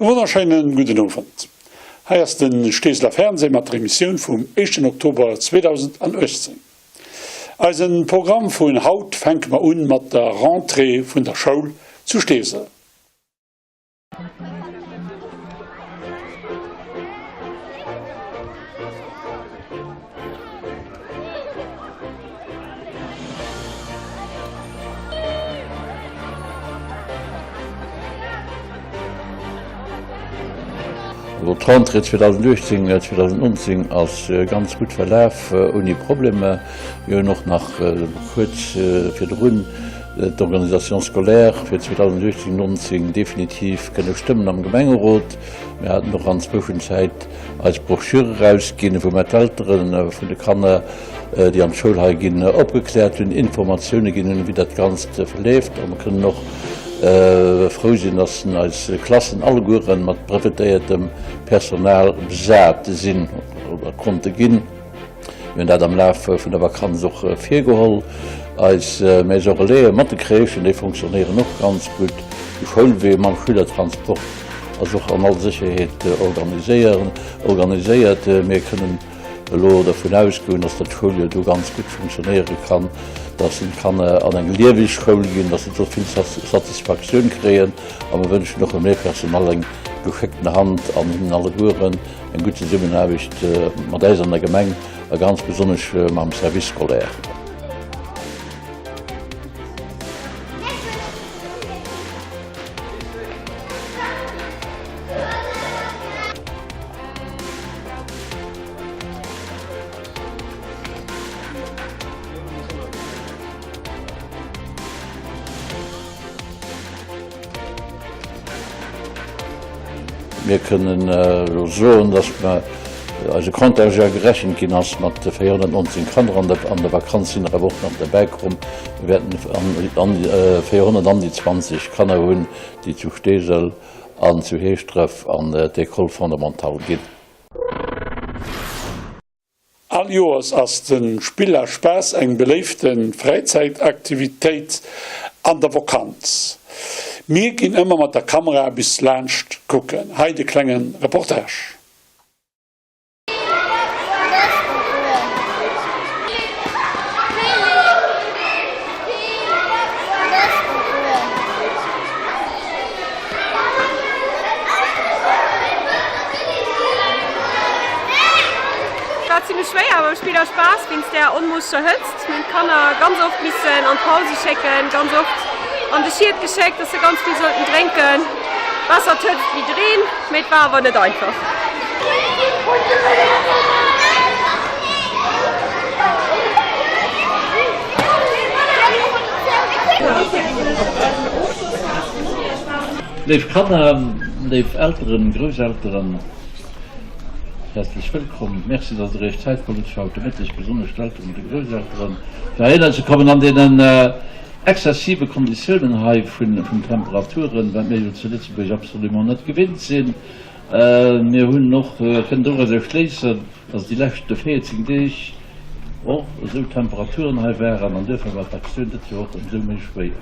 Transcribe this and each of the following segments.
E wonnerschéinen gudden Owend. Hei ass de Steeseler Fernseh mat der Emissioun vum éischten Oktober 2018. Eisen Programm vun haut fänke mer un mat der Rentrée vun der Schoul zu Steesel. Also d'Rentrée 2018, 2019 ass ganz gutt verlaf, ouni Problemer. Mir hunn och nach kuerz virdrun d'Organisation scolaire fir 2018, 19 definitiv kënne stëmmen am Gemengerot. Mir haten och an Zwëschenzäit eis Broschür erausginn, wou mer d'Eltere vun de Kanner, déi an d'Schoul hei ginn, opgekläert hunn, Informatioune ginn hunn, wéi dat Ganzt verleeft. A mer kënnen och frou sinn, dass eis Klassen alleguere mat brevetéiertem Personal besat sinn oder konnte ginn. Mir hunn dat am Laf vun der Vakanz och virgeholl. Eis Maison Relaisen mat de Crèchen, déi fonctionnéieren och ganz gutt. De Schoulwee mam Schülertransport ass och an all Sécherheet organiséiert. Mir kënnen elo dervun ausgoen, dass dat Schouljoer do ganz gutt funktionéiere kann, dass d'Kanner an eng lieweg Schoul ginn, dass se do vill Satisfaktioun kréien. A mir wënschen och dem Léierpersonal eng geschéckten Hand an hinnen allegueren eng gutt Zesummenaarbecht mat äis an der Gemeng a ganz besonnesch mam Service scolaire. Mir kënnen elo soen, dass mer eise Contingent gerechent ginn ass mat 419 Kanner an der Vakanz sinn der awer och nach derbäi komm. Mir wäerten 400 an déi 20 Kanner hunn, déi zu Steesel an zu Heeschdref an d'École fondamentale ginn. All Joers ass de Spill a Spaass eng beléifte Fräizäitaktivitéit an der Vokanz. Mir ginn ëmmer mat der Kamera bis laanscht kucken. Hei de klenge Reportage. War zimmlech schwéier awer Spill a Spaass wéinst der onmoosseger Hëtzt. Mir hunn d'Kanner ganz oft missen an d'Pause schécken, ganz oft an de Schied geschéckt, dass se ganz vill sollten drénken. Besser d'Hëtzt wéi de Reen, mee et war awer net einfach. Léif Kanner, léif Elteren, Grousselteren, häerzlech wëllkomm. Merci, dass der iech Zäit geholl hutt fir haut de Mëtteg, besonnesch d'Elteren an de Grousselteren, fir heihinner ze kommen an deenen exzessive Konditiounen hei vun Temperaturen, wat mir jo zu Lëtzebuerg absolument net gewinnt sinn. Mir hunn och kënnen dorauser schléissen, dass déi leschte 14 Deeg och esou Temperaturen hei waren an duerfir war d'Aktioun dëst Joer och ëmsou méi schwéier.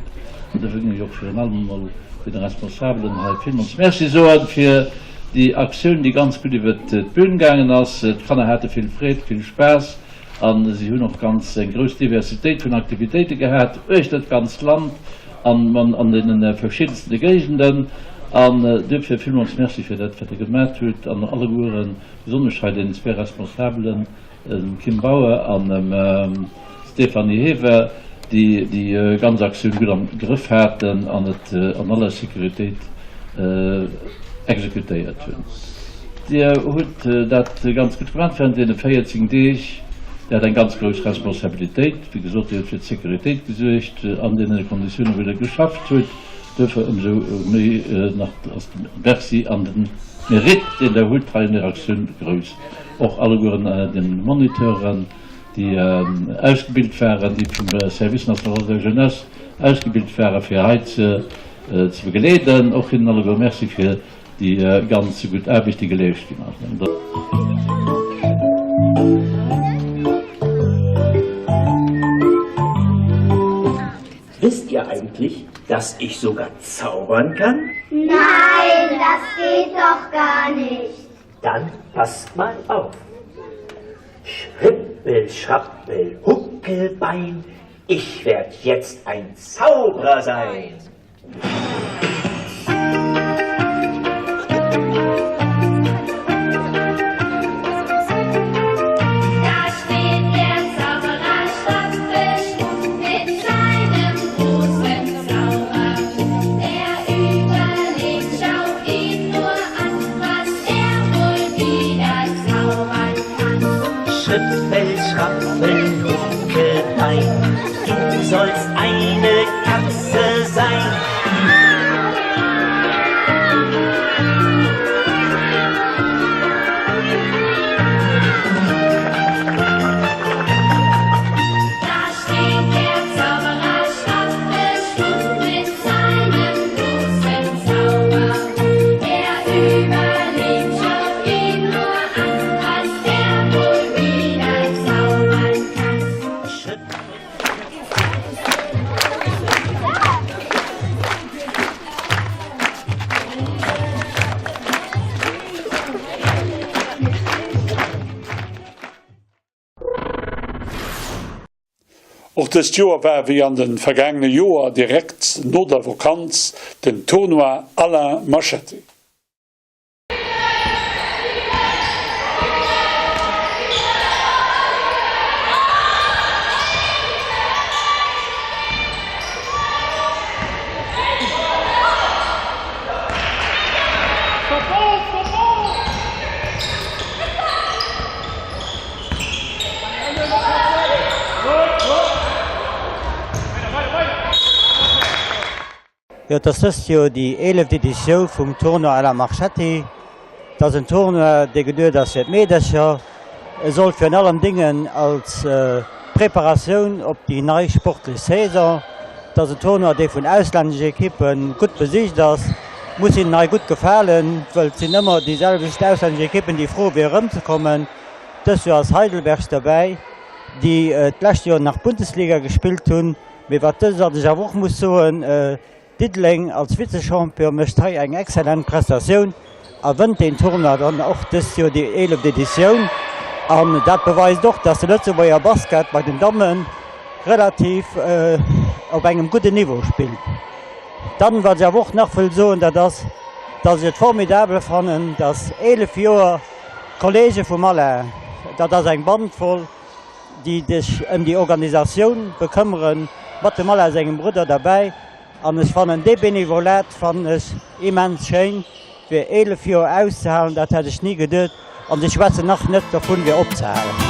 An duerfir géing ech och virun allem emol deene Responsabelen hei villmools Merci soen fir déi Aktioun, déi ganz gutt iwwert d'Bün gaangen ass. D'Kanner hate vill Freed, vill Spaass a si hunn och ganz eng grouss Diversitéit vun Aktivitéite gehat uechter d'ganzt Land an an deene verschiddenste Géigenden. An duerfir villmools Merci fir dat, wat Der gemat hutt an allegueren, besonnesch hei deenen zwee Responsabelen, dem Kim Bauer an dem Stéphanie Hever, déi déi ganz Aktioun gutt am Grëff haten an et an aller Sécuritéit exekutéiert hunn. Dir hutt dat ganz gutt gemaach während deene 14 Deeg. Dir hat eng ganz grouss Responsabilitéit. Wéi gesot, Dir hutt fir d'Sécuritéit gesuergt an deene Konditiounen, wou Der geschafft hutt. Duerfir ëmsou méi nach ass de Merci an de Mérite, deen Der hutt hei an där Aktioun, grouss. Och allegueren de Moniteuren, déi ausgebilt waren, déi vum Service national de la jeunesse ausgebilt waren, fir hei ze begleeden. Och hinnen alleguer Merci fir déi ganz gutt Aarbecht, déi geleescht ginn ass. Wisst ihr eigentlich, dass ich sogar zaubern kann? Nein, das geht. geht doch gar nicht. Dann passt mal auf. Schrippel, Schrappel, Huckelbein, ich werd jetzt ein Zauberer sein. Da steht der Zauberer Schrappelschmuck mit seinem großen Zauberhut. Er überlegt, schaut ihn nur an, was er wohl wieder zaubern kann. Schrippel, Schrappel, Huckelbein, du sollst eine Katze sein. Da steht der Zauberer Schrappelschmuck mit seinem großen Zauberhut. Er überlegt, schaut ihn nur an, was er wohl wieder zaubern kann. Och dëst Joer war wéi an de vergaangene Joer direkt no der Vokanz den Tournoi Alain Marchetti. Jo, et ass dëst Joer déi eeleft Editioun vum Tournoi Alain Marchetti. Et ass en Tournoi, dee geduet ass fir d'Meedercher. E soll virun allem déngen als Preparatioun op déi nei sportlech Saison. Et ass en Tournoi, dee vun auslännesche Ekippe gutt besicht ass. Muss hinnen hei gutt gefalen, wëll et sinn ëmmer déi selwecht auslännesch Ekippen, déi frou wier erëmzekommen. Dëst Joer ass Heidelberg derbäi, déi d'lescht Joer nach Bundesliga gespillt hunn. Mee wat dës, wat ech awer och muss soen, Diddeleng als Vize-Champion mécht hei eng exzellent Prestatioun a wënnt deen Tournoi dann och dëst Joer, déi eeleft Editioun. An dat beweist och, dass de Lëtzebuerger Basket bei den Damme relativ op engem gudden Niveau spillt. Dann, wat ech awer och nach wëll soen, dat ass, dass ech et formidabel fannen, dass 11 Joer d'Kollege vum Alain, dat ass eng Band voll, déi sech ëm déi Organisatioun bekëmmeren, mat dem Alain sengem Brudder derbäi. An ech fannen dee Benevolat fannen ech immens schéin, fir 11 Joer auszehalen, dat hätt ech ni geduet. An si schwätzen nach net dovun, fir opzehalen.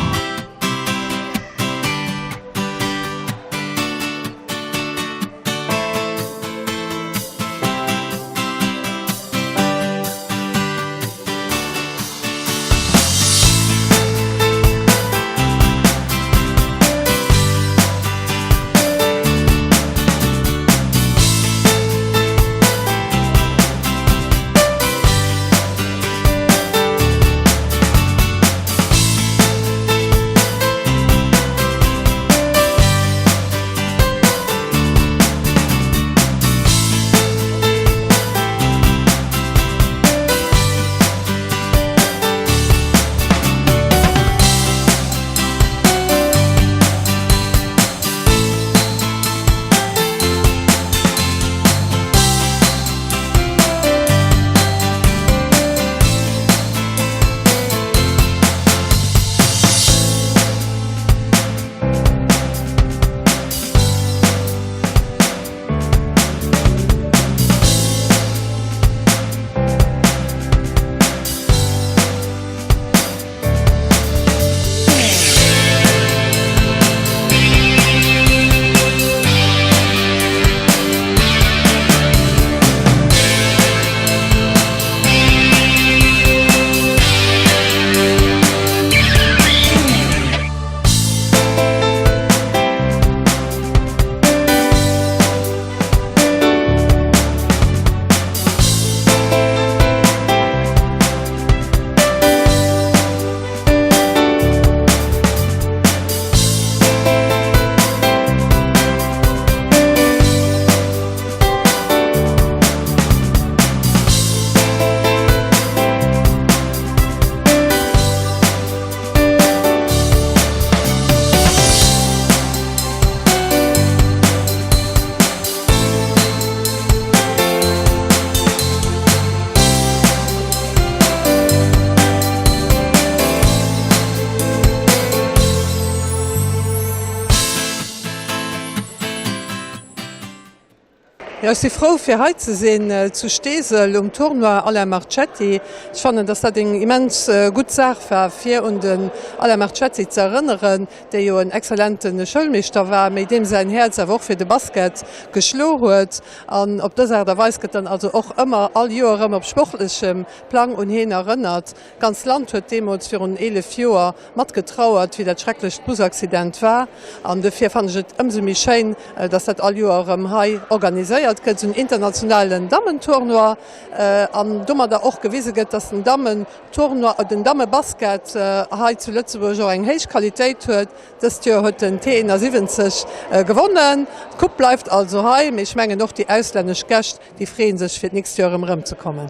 Jo, ech si frou fir hei ze sinn zu Steesel um Tournoi Alain Marchetti. Ech fannen, dass dat eng immens gutt Saach war, fir un den Alain Marchetti ze erënneren, dee jo en exzellente Schoulmeeschter war, mee deem säin Häerz awer och fir de Basket geschlo huet. An op dës Aart a Weis gëtt dann also och ëmmer all Joer erëm op sportlechem Plang un hien erënnert. D'ganz Land huet deemools virun 11 Joer mat getrauert, wéi dat schrecklecht Busaccident war. An dofir fannen ech et ëmsou méi schéin, dass dat all Joer erëm hei organiséiert gëtt, esou en internationalen Dammentournoi, an domadder och gewise gëtt, dass den Dammentournoi, den Dammebasket hei zu Lëtzebuerg och eng héich Qualitéit huet. Dëst Joer huet den T71 gewonnen. D'Coupe bleift also hei, mee ech mengen och déi auslännesch Gäscht, déi freeë sech fir d'nächst Joer erëm erëmzekommen.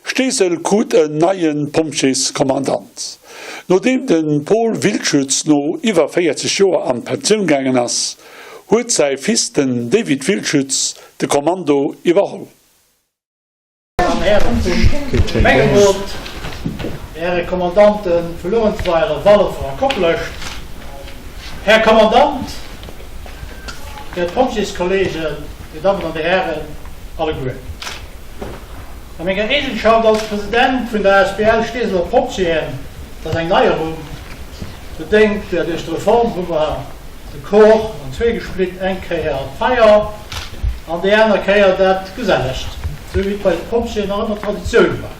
Steesel krut en neie Pompjeeskommandant. Nodeem de Paul Wildschütz no iwwer 40 Joer an d'Pensioun gaangen ass, huet säi Fils den David Wildschütz de Kommando iwwerholl. Dir Dammen an Hären vum Gemengerot, Dir Häre Kommandante vu Luerenzweiler, Walfer a Koplescht, Här Kommandant, Dir Pompjeeskollegen, Dir Dammen an Dir Hären alleguer. A menger Eegenschaft als President vun der asbl Steeseler Pompjeeën, dat ass eng Neierung, bedéngt duerch d'Reform hu mer de Corps an zwee gesplitt, eng Kéier d'Feier an déi aner Kéier dat Gesellegt, esou wéi et bei de Pompjeeën nach ëmmer Traditioun war.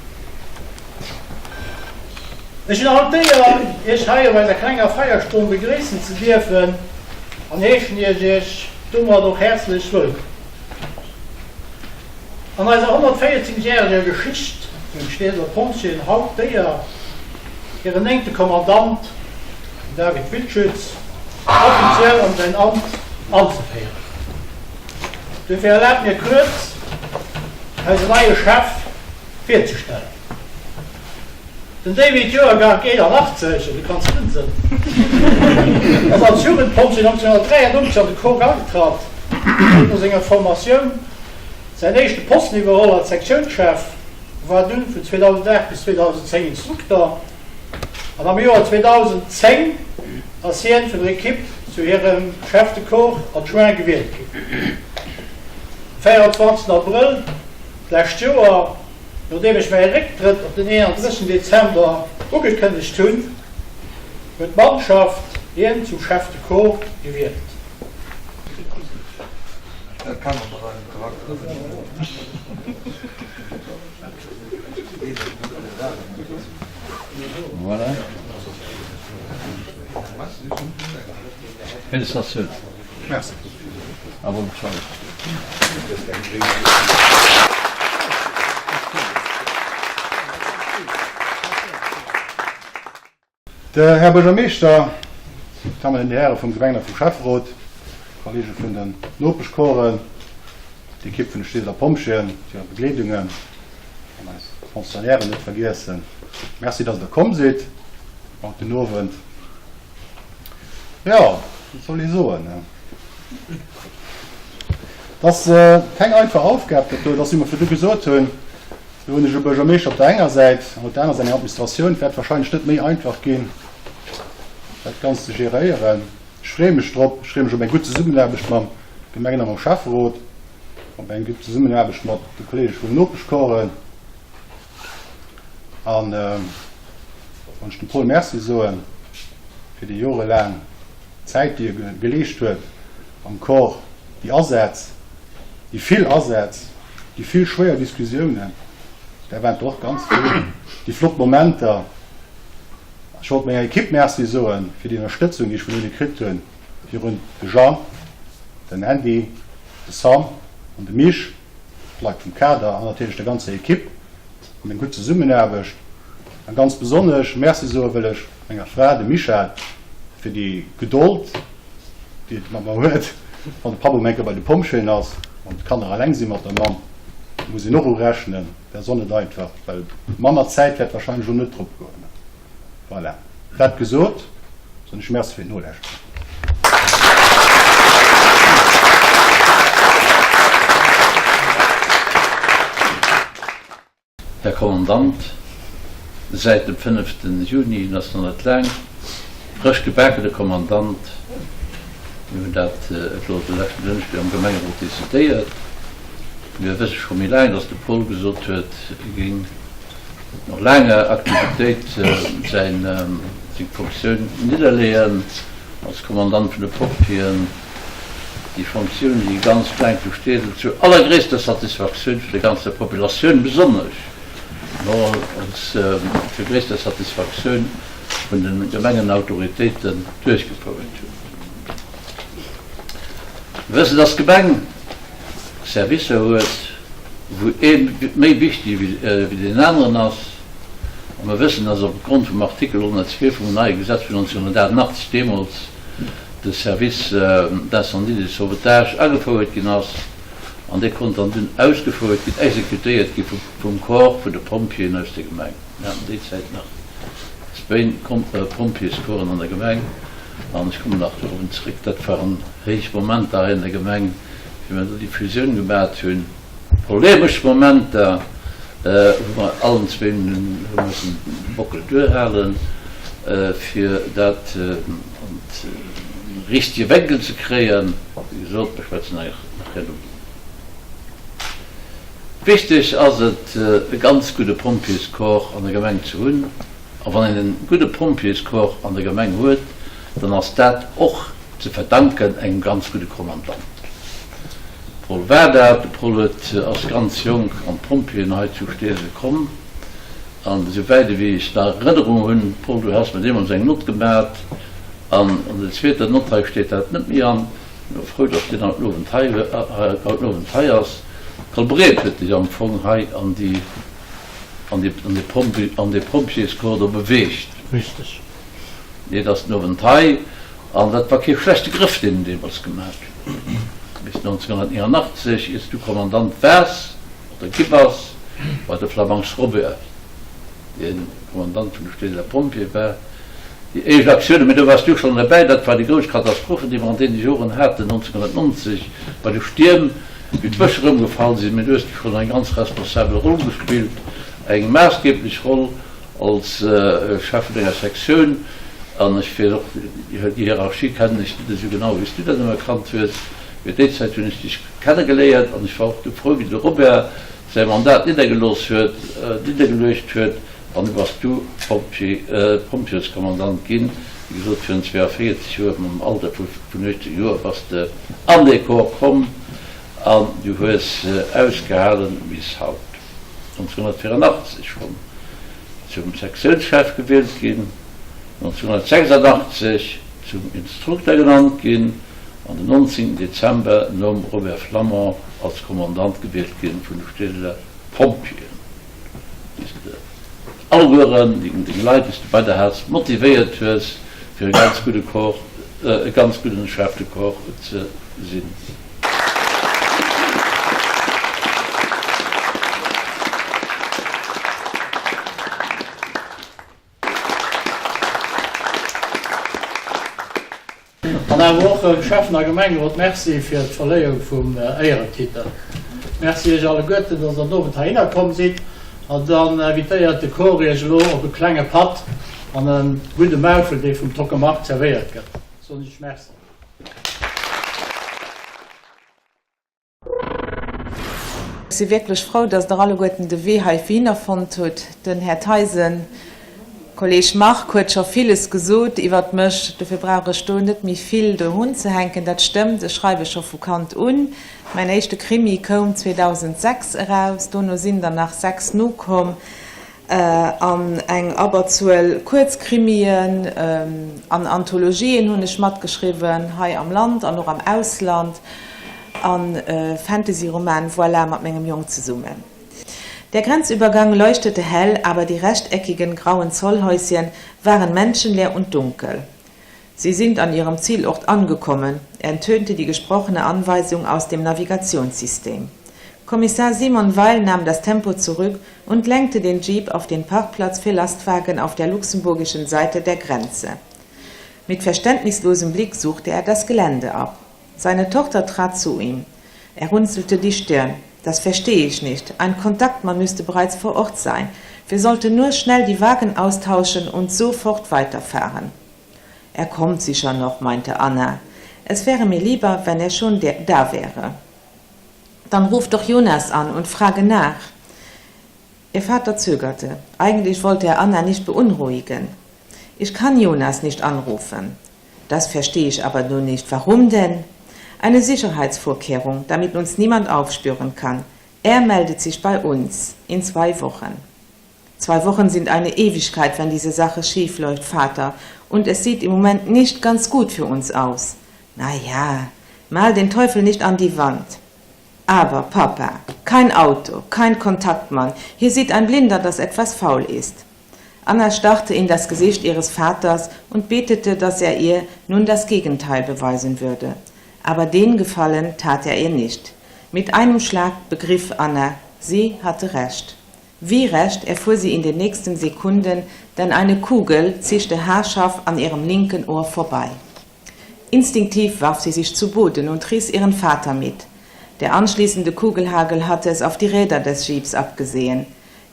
Ech hunn haut d'Éier, Iech hei op eiser klenger Feierstonn begréissen ze dierfen an heeschen Iech Iech domat och häerzlech wëllkomm. An eiser 114 järeger Geschicht hunn d'Steeseler Pompjeeën haut d'Éier, hiren néngte Kommandant, den David Wildschütz, offiziell an säin Amt anzeféieren. Duerfir erlaabt mir kuerz, eisen neie Chef virzestellen. Den David, Joergank 81, du kanns grinsen, ass als Jugendpompjee 1993 an de Corps agetratt, huet no senger Formatioun säin éischte Posten iwwerholl als Sektiounschef, war dunn vun 2008 bis 2010 Instrukter an am Joer 2010 ass hien vun der Ekipp zu hirem Chef de Corps adjoint gewielt ginn. 24 Abrëll d'lescht Joer Nodeem ech mäi Récktrëtt op den 31 Dezember ugekënnegt hunn, huet d'Mannschaft hien zum Chef de Corps gewielt. Voilà. Félicitatiounen. Merci. A bonne chance. De Här Buergermeeschter, d'Dammen an déi Häre vum Gemengen a vum Schäfferot, d'Kollege vun den Nopeschcorpsen, d'Ekipp vun de Steeseler Pompjeeën, hir Begleedungen an eis Pensionnairen net vergiessen, Merci, dass Der komm sidd haut den Owend. Jo, wat soll ee soen? Et ass keng einfach Aufgab, dat do. Et ass, wéi mer virdu gesot hunn, do hunn ech e Buergermeeschter op der enger Säit an op der aner Säit eng Administratioun. Et wäert wahrscheinlech net méi einfach ginn, dat Ganzt ze geréieren. Ech freeë mech drop. Ech freeë mech op eng gutt Zesummenaarbecht mam Gemengen a mam Schäfferot, op eng gutt Zesummenaarbecht mat de Kollege vun den Nopeschcorpsen. An wann ech dem Paul Merci soe fir déi jorelaang Zäit, déi e geleescht huet am Corps, déi Asätz, déi vill Asätz, déi vill schwéier Diskussiounen, där waren der och ganz vill, déi flott Momenter. Ech wollt menger Ekipp Merci soe fir déi Ënnerstëtzung, déi ech vun hinne kritt hunn, virun de Jean, den Andy, de Sam an de Misch. d'Leit vum Kader an natierlech der ganzer Ekipp an eng gutt Zesummenaarbecht. A ganz besonnesch Merci soe wëll ech menger Fra, dem Michèle, fir déi Gedold, déi et mat mer huet, wann de Papp um Enke bei de Pompjeeën ass an d'Kanner eleng si mat der Mamm. Dat muss een och urechnen, dat ass och net einfach, well manner Zäit wäert wahrscheinlech och net drop goen. Voilà, dat gesot, soen ech Merci fir d'Nolauschteren. Här Kommandant, säit dem fënnefte Juni, en ass nach net laang, frësch gebakene Kommandant. Mir hunn dat elo de leschten Dënschdeg am Gemengerot decidéiert. Mir wësse scho méi laang, datt de Paul gesot huet, e géing no laanger Aktivitéit säin, seng Fonctioun nidderleeën als Kommandant vun de Pompjeeën. Déi Fonctioun, déi ganz laang zu Steesel zur allergréisster Satisfaktioun vun der ganzer Populatioun, besonnesch no als zur gréisster Satisfaktioun vun de Gemengenautoritéiten duerchgefouert huet. Mir wëssen, dass d'Gemeng Servicer huet, wou ee méi wichtig wéi deen aneren ass. A mir wëssen, dass opgrond vum Artikel 102 vum neie Gesetz vun 1988 deemools de Service d'incendie et de sauvetage agefouert ginn ass an dee konnt dann dunn ausgefouert ginn, exekutéiert gi vum Corps vun de Pompjeeën aus der Gemeng. Mir haten déi Zäit nach zwéin Pompjeescorpsen an der Gemeng an ech kommen nach dorobben zréck. Dat waren héich Momenter hei an der Gemeng, wéi mer do déi Fusioun gemat hunn. Polemesch Momenter, wou mer allen zwéin hu mussen de Bockel duerhalen, fir dat an de richtege Wénkel ze kréien. Wéi gesot, mer schwätzen nach herno. Wichteg ass et, e ganz gudde Pompjeescorps an der Gemeng ze hunn. A wann een e gudde Pompjeescorps an der Gemeng huet, dann ass dat och ze verdanken engem ganz gudde Kommandant. De Paul war dat. De Paul huet, ass ganz jonk an d'Pompjeeën hei zu Steesel komm. An esou wäit ewéi ech nach Erënnerung hunn, Paul, du has mir deemools eng Nott gemat, an an der zweeter Nott hei steet dat net méi an, Mir frou, dass deen haut den Owend hei, haut den Owend hei ass. Carl Breed huet dech am Fong hei an déi, an déi, an dee Pomp, an dee Pompjeescorps do beweegt. Richteg. Deen ass den Owend hei an dat war kee schlechte Grëff, deen en deemools gemaach huet. Bis 1989, ier s du Kommandant waars oder gi bass, war de Flamangs Robert, dee Kommandant vun de Steeseler Pompjeeë war. Déi éischt Aktiounen, mee do waars du schonn derbäi, dat war déi grouss Katastrophe, déi mer an deene Joren haten, 1990 bei de Stierm, wéi d'Bëscher ëmgefall sinn. Mee du hues du schonn eng ganz responsabel Roll gespillt, eng maassgeblech Roll als Chef vun enger Sektioun. An ech weess och, déi Hierarchie kennen ech net esou genau, wéi s du dat ëmmer kannt hues, mee déi Zäit hunn ech dech kennegeléiert an ech war och du frou, wéi de Robert säi Mandat niddergelooss huet, niddergeluecht huet. An du bass du Pompjeeskommandant ginn, wéi gesot, virun 42 Joer, mam Alter vu 18 Joer bass de an dee Corps komm an du hues ausgehalen bis haut. 1984 schonn zum Sektiounschef gewielt ginn, 1986 zum Instrukter genannt ginn an den 19 Dezember nom Robert Flamand als Kommandant gewielt ginn vun de Steeseler Pompjeeën. déi s de allegueren, deng Leit, déi s de bei der has, motivéiert hues, fir e ganz gudde Corps, e ganz gudden Chef de Corps ze sinn. An awer och dem Schäffen a Gemengerot Merci fir d'Verléiung vum Éierentitel. Merci Iech alleguerten, dass Der den Owend heihinner komm sidd. An dann invitéiert de Corps Iech elo op e klenge Patt an e gudde Maufel, dee vum Tocke Marc zerwéiert gëtt. Soen ech Merci. Ech si wierklech frou, dass Der alleguerten de Wee heihinner fonnt hutt. Den Här Theisen, Kolleg Marc huet scho villes gesot iwwert mech, dofir brauch ech do net méi vill dohunzehänken. Dat stëmmt, ech schreiwe scho vu Kand un. Mäin éischte Krimi koum 2006 eraus, dono sinn der nach 6 nokomm an eng Abberzuel Kuerzkrimien an Anthologien hunn ech matgeschriwwen, hei am Land an och am Ausland. An Fantasyroman Voilà mat mengem Jong zesummen. Der Grenzübergang leuchtete hell, aber die rechteckigen grauen Zollhäuschen waren menschenleer und dunkel. Sie sind an ihrem Zielort angekommen, ertönte die gesprochene Anweisung aus dem Navigationssystem. Kommissar Simon Weil nahm das Tempo zurück und lenkte den Jeep auf den Parkplatz für Lastwagen auf der luxemburgischen Seite der Grenze. Mit verständnislosem Blick suchte er das Gelände ab. Seine Tochter trat zu ihm. Er runzelte die Stirn. Das verstehe ich nicht. Ein Kontaktmann müsste bereits vor Ort sein. Wir sollten nur schnell die Wagen austauschen und sofort weiterfahren. Er kommt sicher noch, meinte Anna. Es wäre mir lieber, wenn er schon da wäre. Dann ruf doch Jonas an und frage nach. Ihr Vater zögerte. Eigentlich wollte er Anna nicht beunruhigen. Ich kann Jonas nicht anrufen. Das verstehe ich aber nur nicht. Warum denn? Eine Sicherheitsvorkehrung, damit uns niemand aufspüren kann. Er meldet sich bei uns in zwei Wochen. Zwei Wochen sind eine Ewigkeit, wenn diese Sache schief läuft, Vater, und es sieht im Moment nicht ganz gut für uns aus. Na ja, mal den Teufel nicht an die Wand. Aber, Papa, kein Auto, kein Kontaktmann, hier sieht ein Blinder, dass etwas faul ist. Anna starrte in das Gesicht ihres Vaters und betete, dass er ihr nun das Gegenteil beweisen würde. Aber den Gefallen tat er ihr nicht. Mit einem Schlag begriff Anna, sie hatte recht. Wie recht erfuhr sie in den nächsten Sekunden, denn eine Kugel zischte haarscharf an ihrem linken Ohr vorbei. Instinktiv warf sie sich zu Boden und riss ihren Vater mit. Der anschließende Kugelhagel hatte es auf die Räder des Jeeps abgesehen.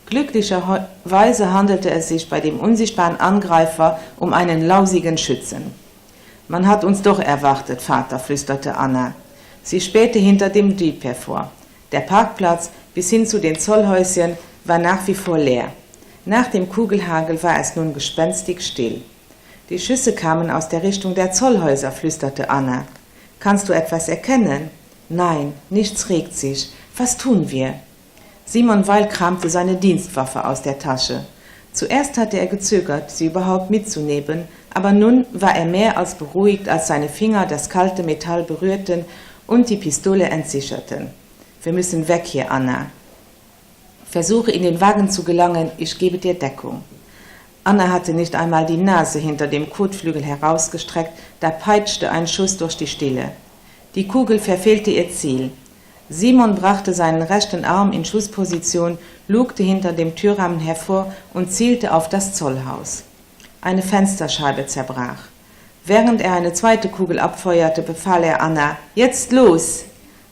Glücklicherweise handelte es sich bei dem unsichtbaren Angreifer um einen lausigen Schützen. Man hat uns doch erwartet, Vater, flüsterte Anna. Sie spähte hinter dem Jeep hervor. Der Parkplatz bis hin zu den Zollhäuschen war nach wie vor leer. Nach dem Kugelhagel war es nun gespenstig still. Die Schüsse kamen aus der Richtung der Zollhäuser, flüsterte Anna. Kannst du etwas erkennen? Nein, nichts regt sich. Was tun wir? Simon Weil kramte seine Dienstwaffe aus der Tasche. Zuerst hatte er gezögert, sie überhaupt mitzunehmen, aber nun war er mehr als beruhigt, als seine Finger das kalte Metall berührten und die Pistole entsicherten. Wir müssen weg hier, Anna. Versuche in den Wagen zu gelangen, ich gebe dir Deckung. Anna hatte nicht einmal die Nase hinter dem Kotflügel herausgestreckt, da peitschte ein Schuss durch die Stille. Die Kugel verfehlte ihr Ziel. Simon brachte seinen rechten Arm in Schussposition, lugte hinter dem Türrahmen hervor und zielte auf das Zollhaus. Eine Fensterscheibe zerbrach. Während er eine zweite Kugel abfeuerte, befahl er Anna: Jetzt los!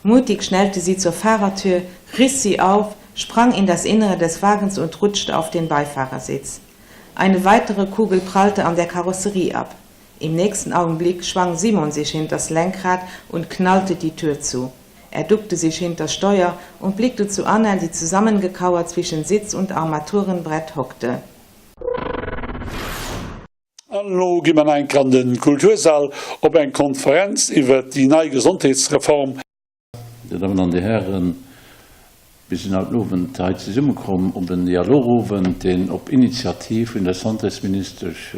Mutig schnellte sie zur Fahrertür, riss sie auf, sprang in das Innere des Wagens und rutschte auf den Beifahrersitz. Eine weitere Kugel prallte an der Karosserie ab. Im nächsten Augenblick schwang Simon sich hinters Lenkrad und knallte die Tür zu. Er duckte sich hinter Steuer und blickte zu Anna, die zusammengekauert zwischen Sitz und Armaturenbrett hockte. An elo gi mer nach eng Kéier an de Kultursall op eng Konferenz iwwert déi nei Gesondheetsreform. Dir Dammen an Dir Hären, mir sinn haut den Owend hei zesummekomm op en Dialogowend, deen op Initiativ vun der Santésministesch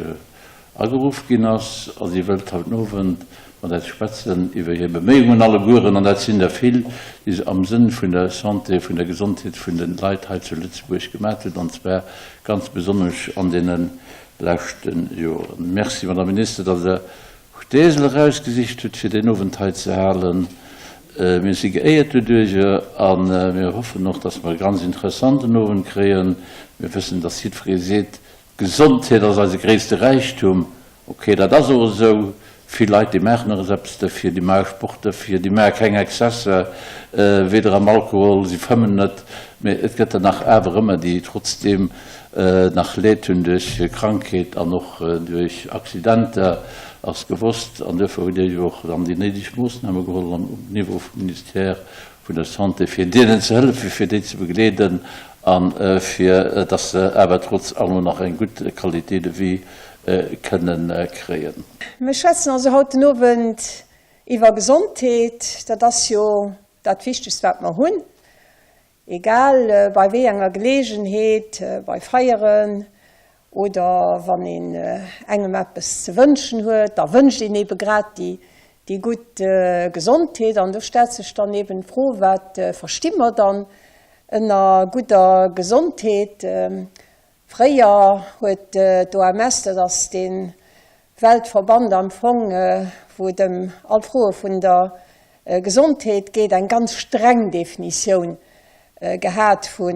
ageruff ginn ass. A si wëllt haut den Owend mat eis schwätzen iwwer hir Beméiungen allegueren, an dat sinn der vill, déi se am Sënn vun der Santé, vun der Gesondheet vun de Leit hei zu Lëtzebuerg gemaat huet, an zwar ganz besonnesch an deene leschte Joren. Merci, Madame Minister, datt Der Steesel erausgesicht hutt, fir deen Owend hei ze halen. Mir si geéiert doduerjer a mir hoffen och, datt mer e ganz interessanten Owend kréien. Mir wëssen, datt jiddweree seet, D'Gesondheet ass eise gréisste Räichtum. Okay, dat ass och esou. Vill Leit, déi maachen och eppes derfir, déi maache Sport derfir, déi maache keng Exzesser, weder am Alkohol, si fëmmen net, mee et gëtt der nach awer ëmmer, déi trotzdeem nach Leed hunn duerch Krankheet an och duerch Accidenter, ass gewosst. An duerfir hutt Dir jo och dann déi néideg Moossname geholl um Niveau vum Ministère vun der Santé, fir deenen ze hëllefen, fir déi ze begleeden a fir dass se awer trotz allem nach eng gutt Qualité de vie kënnen kréien. Mir schwätzen also haut den Owend iwwer Gesondheet. Dat ass jo dat Wichtegst, wat mer hunn, egal bei wéi enger Geleegenheet, bei Feieren oder wann een engem eppes ze wënschen huet, da wënscht een ebe grad déi gutt Gesondheet. An do stellt sech dann eben d'Fro, Wat versti mer dann ënner gudder Gesondheet? Fréier huet d'OMS, dat ass dee Weltverband am Fong, wou et ëm all Froe vun der Gesondheet geet, eng ganz streng Definitioun gehat vu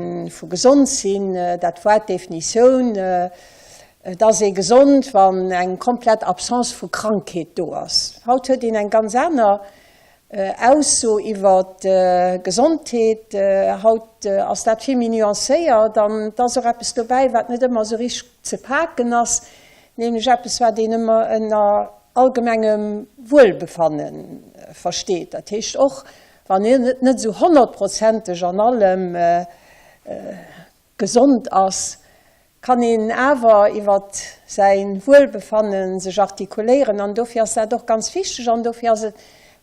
gesond sinn. Dat war d'Definitioun, Et ass ee gesond, wann eng komplett Absence vu Krankheet do ass. Haut huet een eng ganz aner Ausso iwwer d'Gesondheet. Haut ass dat vill méi nuancéiert an et ass och eppes dobäi, wat net ëmmer esou richteg ze paken ass, nämlech eppes, wat een ëmmer ënner. allgemengem Wuelbefanne versteet. Dat heescht, och wann een et net esou honnertprozenteg an allem gesond ass, kann een awer iwwer säi Wuelbefanne sech artikuléieren. An dofir ass dat och ganz wichteg an dofir ass et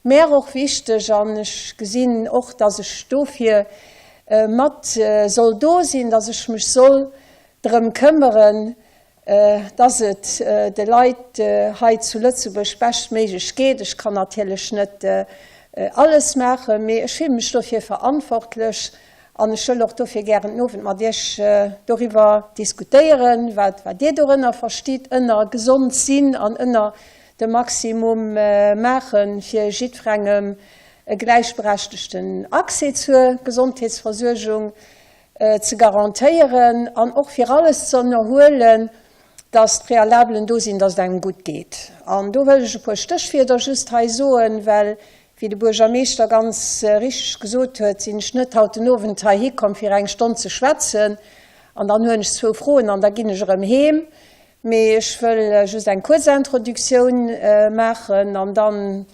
mär och wichteg an ech gesinn och, dass ech dofir mat soll do sinn, dass ech mech soll drëm këmmeren, dass et de Leit hei zu Lëtzebuerg beschtméiglech geet. Ech kann natierlech net alles maachen, mee ech fille mech dofir verantwortlech an ech wëll och dofir gären den Owend mat Iech doriwwer diskutéieren, wat Dir dorënner verstitt, ënner gesond sinn an ënner de Maximum maachen, fir jiddwerengem e gläichberechtegten Accès zur Gesondheetsversuergung ze garantéieren an och fir alles ze ënnerhuelen, dass d'Préalabelen do sinn, dass et engem gutt geet. An do wëll ech e puer Stéchwierder just hei soen, well, wéi de Buergermeeschter ganz richteg gesot huet, sinn ech net haut den Owend heihi komm, fir eng Stonn ze schwätzen an dann hunn ech zwou Froen an da ginn ech erëm heem, mee ech wëll just eng kuerz Introduktioun maachen an dann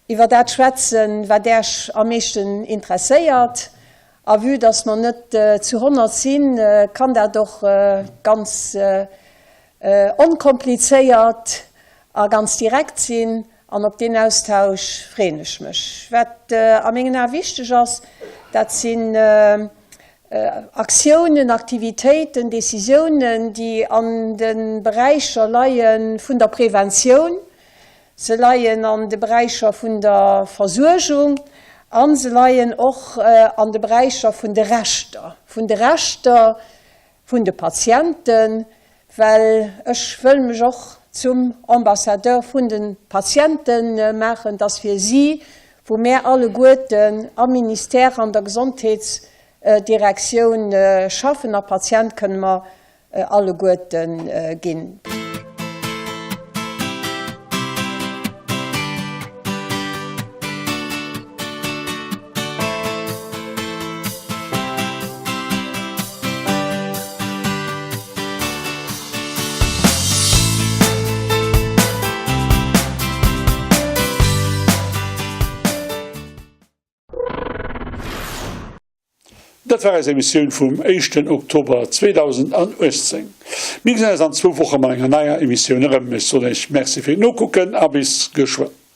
iwwer dat schwätzen, wat Äech am meeschten interesséiert. A vue dass mer net zu 100 sinn, kann dat och ganz onkomplizéiert a ganz direkt sinn. An op deen Austausch freeën ech mech. Wat a mengen Ae wichteg ass, dat sinn Aktiounen, Aktivitéiten, Décisiounen, déi an de Beräicher leie vun der Preventioun, Se leien an de Beräicher vun der Versuergung a se leien och an de Beräicher vun de Rechter, vun de Rechter vun de Patienten, well ech wëll mech och zum Ambassadeur vun de Patiente maachen, dass fir si, wou mär alleguerten am Ministère, an der Gesondheetsdirektioun schaffen, a Patient kënne mer alleguerten ginn. Dat war eis Emissioun vum éischten Oktober 2018. Mir gesinn eis an zwou Woche mat enger neier Emissioun erëm. Ech soen Iech Merci fir d'Nokucken a bis geschwënn.